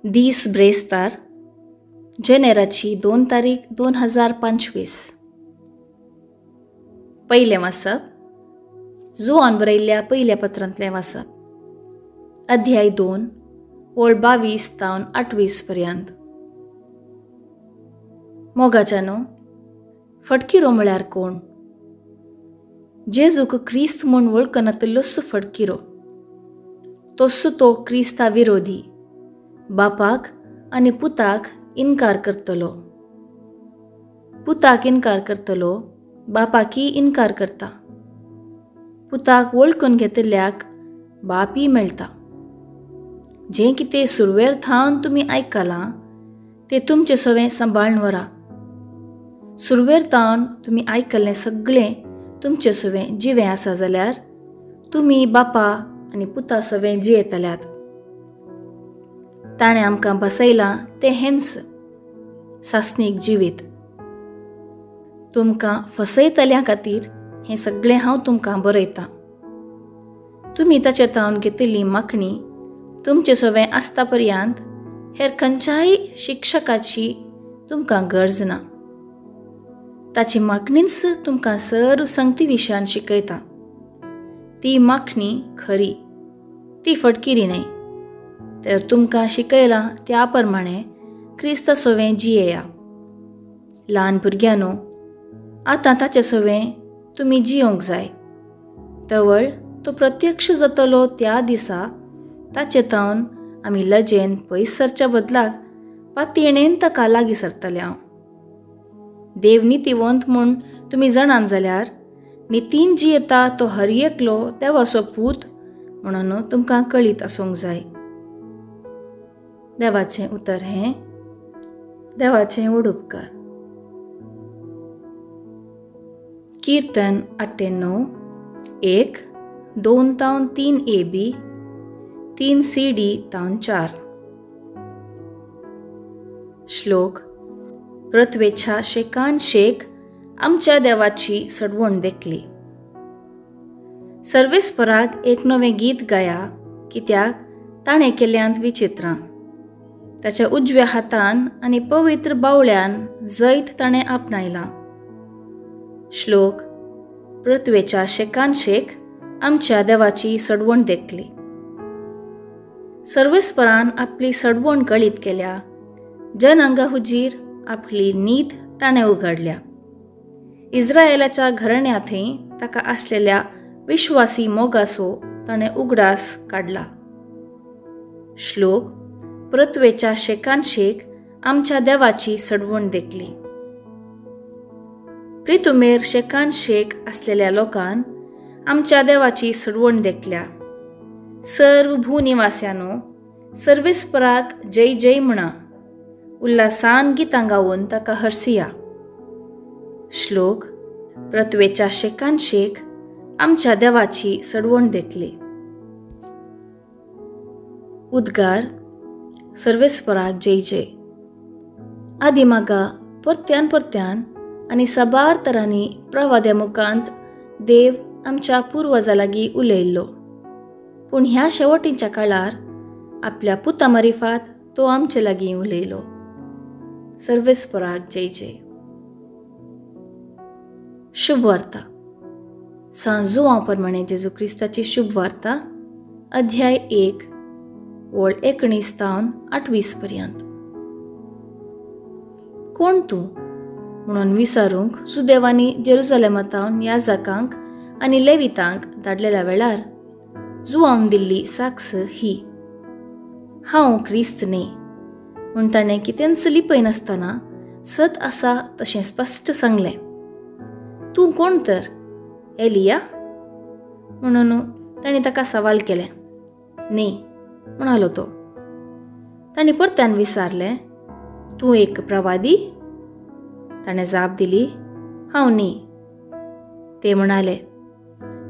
दीस ब्रेस्तार जेनेराची 2 तारीख 2025. पयलें वाचप जुवान बरयल्ल्या पयल्या पत्रांतलें वाचप, अध्याय 2 ओळ 22 तावन 28 पर्यंत. मोगाच्यानो, फटकिरो म्हळ्यार कोण? जेजूक क्रिस्त म्हूण वळखनातल्लोच फटकिरो. तोच तो क्रिस्ता विरोधी, बापाक आनी पुताक इनकार करतलो. पुताक इनकार करतलो बापाकी इनकार करता. पुताक वळखून घेतल्याक बापी मेळटा. जें कितें सुरवेर थावन तुमी आयकलां तें तुमचें सवें सांबाळून व्हरा. सुरवेर थावन तुमी आयकल्लें सगळें तुमचें सवें जिवें आसा जाल्यार तुमी बापा आनी पुता सवें जियेतल्यात. ताणें आमकां बसयलां तें हेंच सासणीक जिवीत. तुमकां फसयतल्या खातीर हें सगळें हांव तुमकां बरयतां. तुमी ताचे तावन घेतिल्ली मागणी तुमचे सवें आसता पर्यंत हेर खंयच्याय शिक्षकाची तुमकां गरज ना. ताची मागणीच तुमकां सर्व संगती विशयान शिकयता. ती मागणी खरी, ती फटकिरी न्हय. तर तुमकां शिकयलां त्या प्रमाणे क्रिस्ता सवें जियेया. ल्हान भुरग्यांनो, आतां ताचे सवें तुमी जियोंक जाय. तवळ तो प्रत्यक्ष जातलो त्या दिसा ताचे तावन आमी लजेन पयस सरच्या बदलाक पातयेणेन ताका लागीं सरतले. हांव देव नितीवंत म्हूण तुमी जाणान जाल्यार नितीन जियेता तो हर एकलो देवाचो पूत म्हणून तुमकां कळीत आसूंक जाय. देवाचें उतर हें देवाचें व्हड उपकार. कीर्तन 98 1 2 तावन 3 AB 3 CD तावन 4. श्लोक पृथ्वेच्या शेकान शेक आमच्या देवाची सडवण देखली. सर्वेस्पराक एक नवें गीत गाया, कित्याक ताणें केल्यांत विचित्रां. ताच्या उजव्या हातान आनी पवित्र बावळ्यान जैत ताणें आपणायलां. श्लोक पृथ्वेच्या शेकान शेक आमच्या देवाची सडवण देखली. सर्वेस्परान आपली सडवण कळीत केल्या, जनअंगा हुजीर आपली नीत ताणें उगडल्या. इस्रायलाच्या घराण्यांतय ताका आसलेल्या विश्वासी मोगासो ताणें उगडास काडला. श्लोक पृथ्वेच्या शेकान शेक आमच्या देवाची सडवण देखली. प्रितुमेर शेकान शेक आसलेल्या लोकान आमच्या देवाची सडवण देखल्या. सर्व भूनिवास्यानो, सर्वेस्पराक जय जय म्हणा. उल्हासान गितां गावन ताका हरसिया. श्लोक पृथ्वेच्या शेकान शेक आमच्या देवाची सडवण देखली. उद्गार सर्वेस्पराक जय जय. आदी मागा परत्यान परत्यान आनी साबार तरांनी प्रवाद्या मुखांत देव आमच्या पुर्वजा लागीं उलयल्लो, पूण ह्या शेवटीच्या काळार आपल्या पुता मारिफात तो आमचे लागीं उलयलो. सर्वेस्पराक जय जय. शुभवार्ता सांत जुवांव प्रमाणे जेजू क्रिस्ताची शुभवार्ता, अध्याय 1 ओळ 19 तावन 28 पर्यंत. कोण तूं म्हणून विचारूंक सुदेवांनी जेरुजलेमातावन याजकांक आनी लेवितांक धाडलेल्या वेळार जुवावन दिल्ली साक्ष ही, हांव क्रिस्त न्ही म्हूण ताणें कितेंच लिपयनासतना सत आसा तशें स्पश्ट सांगलें. तूं कोण तर, एलिया? म्हणून ताणें ताका सवाल केलें. न्ही म्हणालो तो. ताणें परत्यान विचारलें, तूं एक प्रवादी? ताणें जाप दिली, हांव न्ही. ते म्हणाले,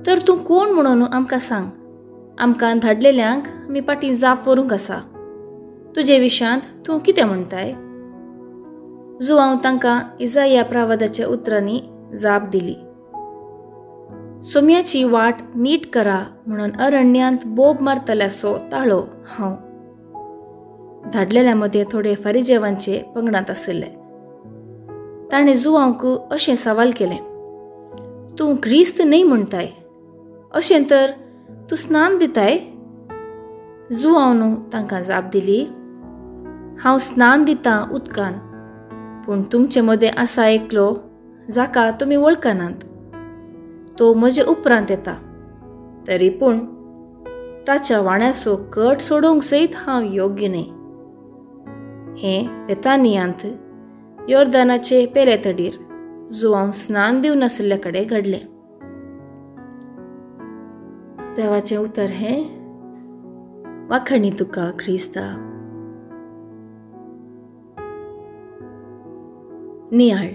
तर तूं कोण म्हणून आमकां सांग. आमकां धाडलेल्यांक आमी फाटीं जाप व्हरूंक आसा. तुजे विशयांत तूं कितें म्हणटाय? जुवांव तांकां इजाया प्रवादाच्या उतरांनी जाप दिली, सोम्याची वाट नीट करा म्हणून अरण्यांत बोब मारतल्यासो ताळो हांव. धाडलेल्या मदें थोडे फारिजेवांचे पंगडांत आशिल्ले. ताणें जुवांक अशें सवाल केलें, तूं क्रिस्त न्हय म्हणटाय, अशें तर तूं स्नान दिताय? जुवांव तांकां जाप दिली, हांव स्नान दितां उदकान, पूण तुमचे मदें आसा एकलो जाका तुमी वळखनात. तो म्हजे उपरांत येता, तरी पूण ताच्या वाण्याचो कट सोडोवंक सयत हांव योग्य न्हय. हें बेतानियांत योर्दानाचे पेले तडीर जुवांव स्नान दिवन आशिल्ल्या कडेन घडलें. देवाचें उतर हें. वाखणी तुका क्रिस्ता. नियाळ.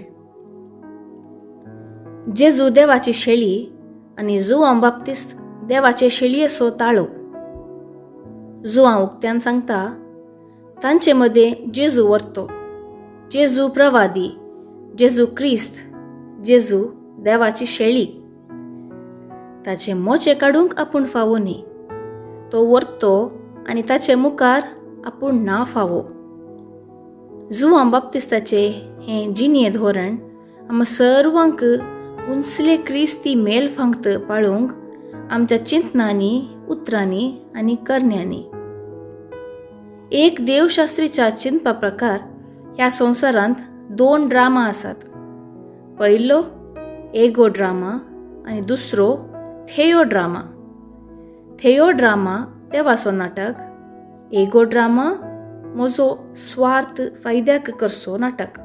जेजू देवाची शेळी आनी जुवांव बाप्तिस्त देवाचे शेळयेचो ताळो. जुवांव उक्त्यान सांगता, तांचे मदें जेजू वर्तो, जेजू प्रवादी, जेजू क्रिस्त, जेजू देवाची शेळी. ताचे मोचे काडूंक आपूण फावो न्ही, तो वर्तो आनी ताचे मुखार आपूण ना फावो. जुवांव बाप्तिस्ताचे हें जिणये धोरण आमकां सर्वांक उंचले क्रिस्ती मेल फांगत पाळोवंक आमच्या चिंतनांनी, उतरांनी आनी करण्यांनी. एक देवशास्त्रीच्या चिंतपा प्रकार ह्या संवसारांत दोन ड्रामा आसात. पयलो एगो ड्रामा आनी दुसरो थेयो ड्रामा. थेयो ड्रामा देवाचो नाटक, एगो ड्रामा म्हजो स्वार्थ फायद्याक करचो नाटक.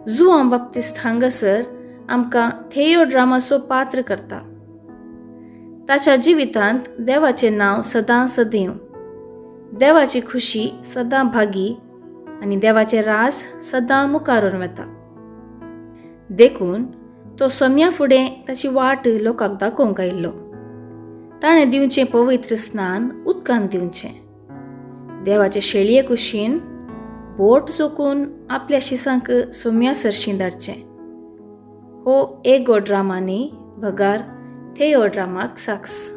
जुवांव बाप्तिस्त हांगासर आमकां थेयो ड्रामाचो पात्र करता. ताच्या जिवितांत देवाचें नांव सदां सदैव, देवाची खुशी सदां भागी आनी देवाचें राज सदां मुखारून वता. देखून तो सम्या फुडें ताची वाट लोकांक दाखोवंक आयिल्लो. ताणें दिवचें पवित्र स्नान उदकान दिवचें. देवाचे शेळये कुशीन बोट चोकून आपल्या शिसांक सोम्या सरशीं धाडचें. हो एगो ड्रामा न्ही बगार थेयो ड्रामाक साक्स.